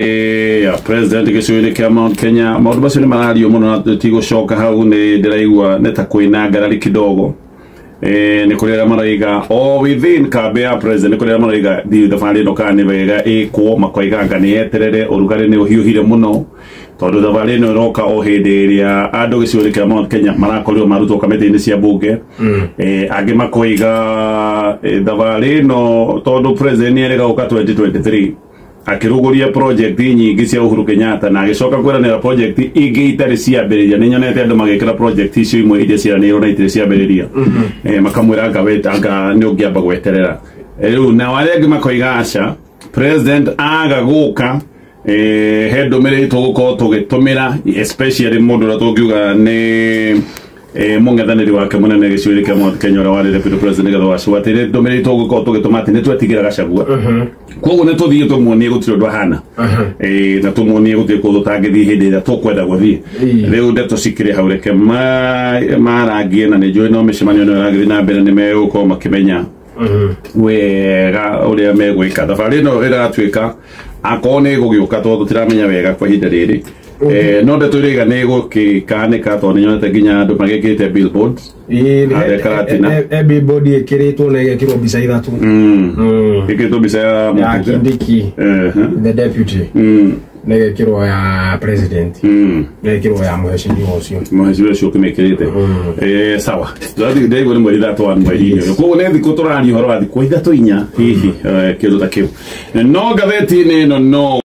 Ya president gĩcigo-inĩ kĩa Mount Kenya, maũndũ macio nĩ marario mũno na tũtigũcoka hau. Nĩ ndĩraigua nĩ ta kwĩna ngarari kidogo. Nĩ kũrĩ arĩa maraiga o within kambĩ ya president, nĩ kũrĩ arĩa maraiga thiĩ thabarĩ ĩno kana nĩ wega ĩkwo, makoiga anga nĩ yeterere, ũrugarĩ nĩ ũhiũhire mũno, tondũ thabarĩ ĩno ĩroka o hĩndĩ ĩrĩa andũ gĩcigo-inĩ kĩa Mount Kenya marakorirwo marutwo kamĩtĩ-inĩ cia bunge. Angĩ makoiga thabarĩ ĩno, tondũ president nĩ erĩga gũka 2023 akĩrugũria project nyingĩ cia Uhuru Kenyatta na agĩcoka kwĩranĩra project ingĩ itarĩ ciambĩrĩria. Nĩ nyonete andũ magĩkĩra project icio imwe iria ciĩranĩirwo na itirĩ ciambĩrĩria, makamwĩra anga weta anga nĩ ũngĩamba gweterera. Rĩu nao arĩa angĩ makoiga aca, president aga gũka, he ndũmĩrĩri tũgũkorwo tũgĩtũmĩra, especially mũndũ ũrĩa tũngiuga nĩ mũng'ethanĩri wake mũnene gĩcigo-inĩ kĩa Mount Kenya, ũrĩa warĩ deputy president Rigathĩ wa Gachagua, atĩ ndũmĩrĩri tũgũkorwo tũgĩtũma atĩ nĩ twetigĩra Gachagua, koguo nĩ tũthiĩ tũmuonie gũtirĩ ũndũ ahana, na tũmuonie gũtirĩ kũndũ tũtangĩthiĩ hĩndĩ ĩrĩa tũkwenda gũthiĩ. Rĩu ndeto cikĩrĩ hau, reke marangie, na nĩ njũĩ no mĩcemanio ĩno ĩragĩthiĩ na mbere nĩ megũkorwo makĩmenya wega ũrĩa megwĩka. Thabarĩ ĩno ĩratuĩka akorwo nĩ ĩgũgĩũka, tondũ tũtiramenya wega kwa ihinda rĩrĩ, no ndeto ĩraiga nĩ ĩgũkĩkanĩka, tondũ nĩ nyonete nginya andũ magĩkĩrĩte billboards harĩa Karatina. E billboard ĩkĩrĩtwo na ĩgekĩrwo mbica ithatũ. Ĩkĩrĩtwo mbica ya ya Mũmbunge. Kindiki, the deputy, na ĩgekĩrwo ya president, na ĩgekĩrwo ya mũhecimiwa ũcio. Mũhecimiwa ũcio ũkĩmĩkĩrĩte. Sawa, ndaigua nĩ mweri 3 wa mweri-inĩ ũyũ, koguo nĩ thikũ tũraria ũhoro wa thikũ 3, 4 hihi, kĩndũ ta kĩu, no ngathĩti-inĩ ĩno no